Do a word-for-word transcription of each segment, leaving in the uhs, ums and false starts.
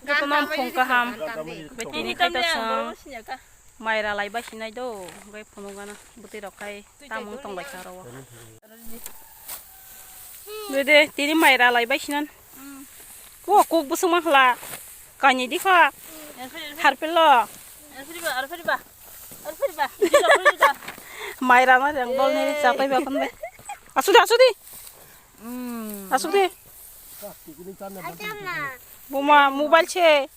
Jotono phung kaham. Tini khaito chwng mai ralai bai sinai do, bai phunukgana bwtwi rok khai tamung tongbai kha oro. Dede, tini mai ralai bai sinan. O kuk bwswk ma khla. Kainwi di kha. Harpelo. Mai rana jang dol ni chapai ba kon bai. Asudi, asudi. Asudi. Buma mobile se.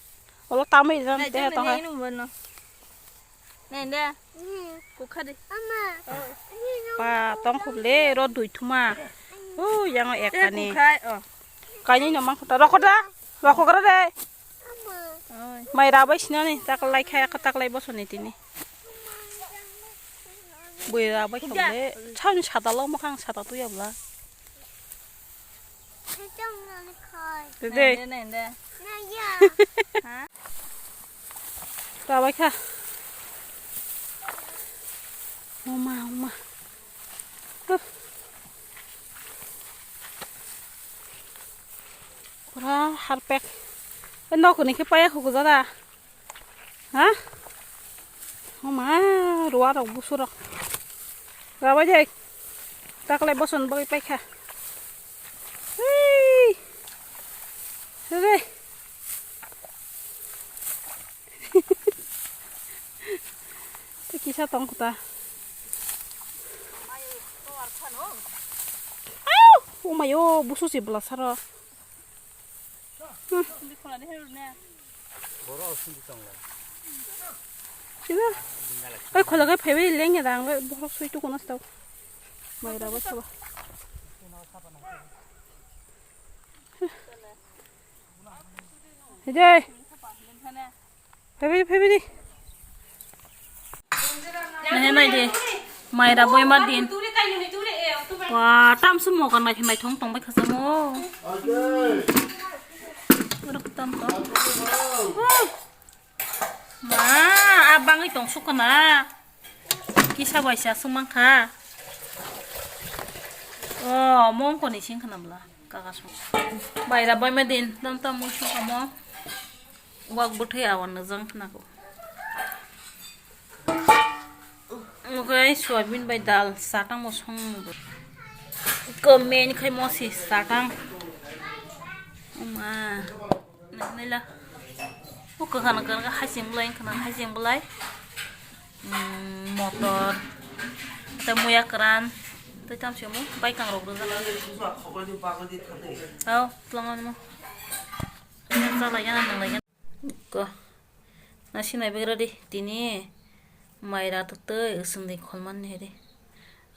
Olo tamwi jan te to hai. Nende. Kukha de. Ama. Pa tong khub le ro dui thuma. O yang o ek kani. Kukha o. Kainwi no mang khota rokho da. Rokho gra de. Mai rabai sinani taklai kha ka taklai bosoni tini. Bui rabai khub le. Chani sata lo makhang sata tu yabla. Dede. Nende, nende. Rabai kha. Oma, oma. Huh. Pura harpek. Nok ni khe paya khuku jada. Ha? Oma, ruwa rok busu rok. Rabai jai. Taklai boson bagwi paikha. Hei. Hei. Tei kisa tong kota. Au! Umayo, busu si bwla saro. Hmm. Sida. Oi, khola gai phaibai leng ya dang, bai bohrok sui tu kono stau. Mai rabo sabo. Hede. Phaibai, phaibai di. Nahe nai di. Mai rabo ima din. Wa, tam sum mo kan mai, mai thong tong bai khasamo. Oro tam to. Woo! Ma, a bangwi tong sukha na. Kisa bai sa sung mankha. O, mongko ni sing khana bla. Kaka sung. Bai ra bai ma din. Tam tam mui sung kamo. Wak bwthai awan na jang khana ko. Oke, soyabin bai dal satang mo song. Ko main khai mo si satang. Ma. Naila. O kwkhwrang kwkhwrang khe haising bwlai, wngkha na haising bwlai. Mm, motor. Tei muya kwran. Tei tamo se omo baikwng rok rijak. Hao, twlangma nimo. Chalaigana, nanglaigana. Ko. Na sinai begra di. Tini mai ra twtwi swngdi kholmani hai di.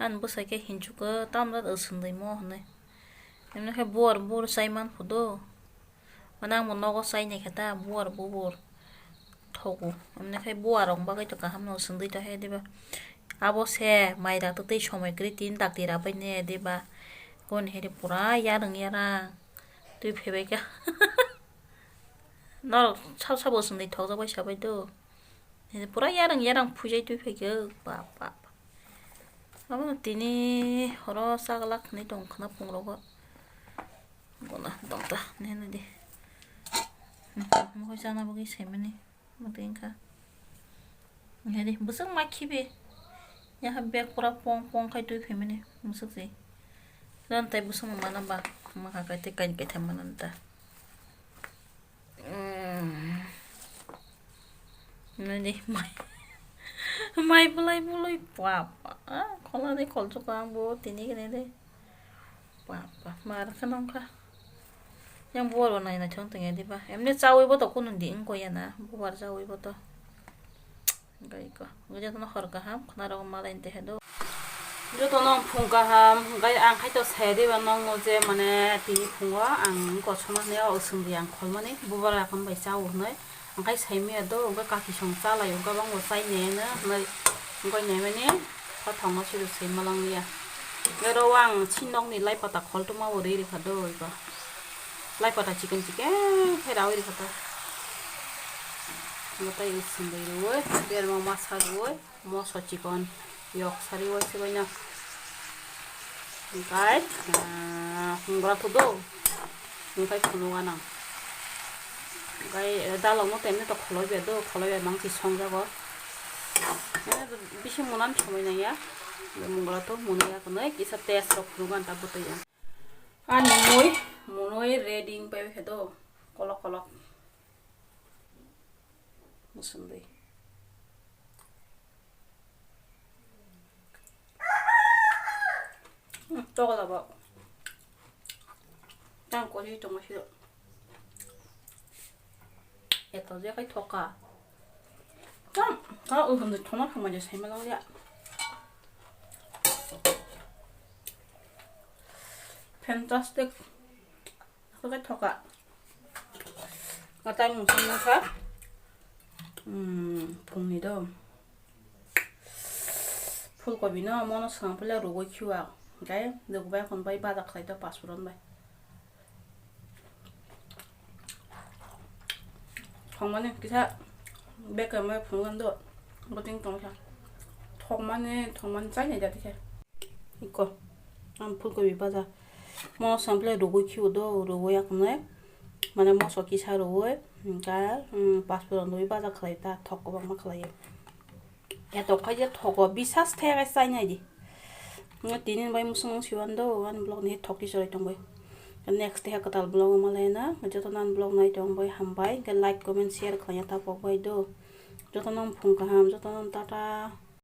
Ani bwsai khe hinchukgo, "Tamjani swngdi mo?" hwnwi. Himnai khe buar buar chai man phudo. Mane ang bo nogo chai nai khe ta, buar bubur thogo. Himnai khe buar rok bagwi to kaham no swngdi to he diba. Abo se mai ra twtwi somoi kwrwi tin dakti ra bai ne diba. Kon he de pura yarwng yarang twi phaibai kha. Norok sabo sabo swngdi thokjak bai sabai do. Pura yarang yarang phujai twi phaikhe, bap, bap. Abono tini horo chaglak hinwi tong khna phungrogo. Bono tongta, nini di. Mokhe chana bagwi saimani. Motwi wngkha. Nini di, bwswk ma khibi. Yaha bag pura pong pong khai twi phaimani. Bwswk se. Ran tai bwswk ma mana ba. Ma kha kai tei kain kaitham mana ta. Mm. Nini mai. Mai bwlai bwlai papa. Ah, khola de khol chuka ang bo tini kene de. Papa, mar khe nong kha. Yang buar bo nai nai thong tong ya diba. Emni chawi bo to kunun di wng ko ya na. Buar chawi bo to. Gai ko. Ngi jotono hor kaham, khna rok malai te hedo. Jotono phung kaham, gai ang khai to sai de ba nong je mane tini phungo ang kochoma ne o swngdi ang kholmani bubar akon bai cha o hwnwi. Ang khai sai maya do, ang kaki song cha lai o, gabang bo chai ne no hwnwi. Ang koi ne mani kha thong no sidu sai malang ya. Ero ang chin nok ni lai pata khol tuma bo ri ri kha do iba. Lai pata chicken chicken phai rawi ri kha ta. Ang tai swngdi ruwi, berma masa ruwi. Moso chikon yok sari waise baino. Hingkai, ah, hungra thudo. Hingkai phunuk anang. Gai dalok no temne to kholoi be do, kholoi be mang si song jago. Eh, bisi munan somoi nang ya. Mungla to munai ya kunoi kisa test rok phunuk an ta butoi ya. Ani mui, munoi ready pai khe do, kolok kolok. Musundui. Hmm, tokla ba. Tang kori tongma siro. Eto je kai thoka. Tang, ta uhun de thoma thoma je sai ma ya. Fantastic. Hwnkhe thoka. Atai mungsa mungsa. Hmm, phungni do. Phulkobi no mono swkang phila rugwi khiwa. Hwnkhe rugbai khon bai baja khlai do paspuron bai. Thongmani kisa bekar mai phunukgani do. Boting tongsa. Thokmani, thokmani chainai jati khe. Iko. Ang phulkobi baja. Mono sample rugwi khiu do, rugwi yaknai. Mane moso kisa rugwi. Hwnkhe, um, paspuron rugwi baja khlai ta, thok kwbangma khlai. Eto khai je thogo, bisas thai khe chainai di. Nga tini bai musung siwan do, ani vlog ni thok ti chwrai tong bai. Next he kwtal vlog ma lai na, joto nan vlog nai tong bai hambai, ke like, comment, share khlai ta pok bai do. Joto nan phung kaham, joto nan tata.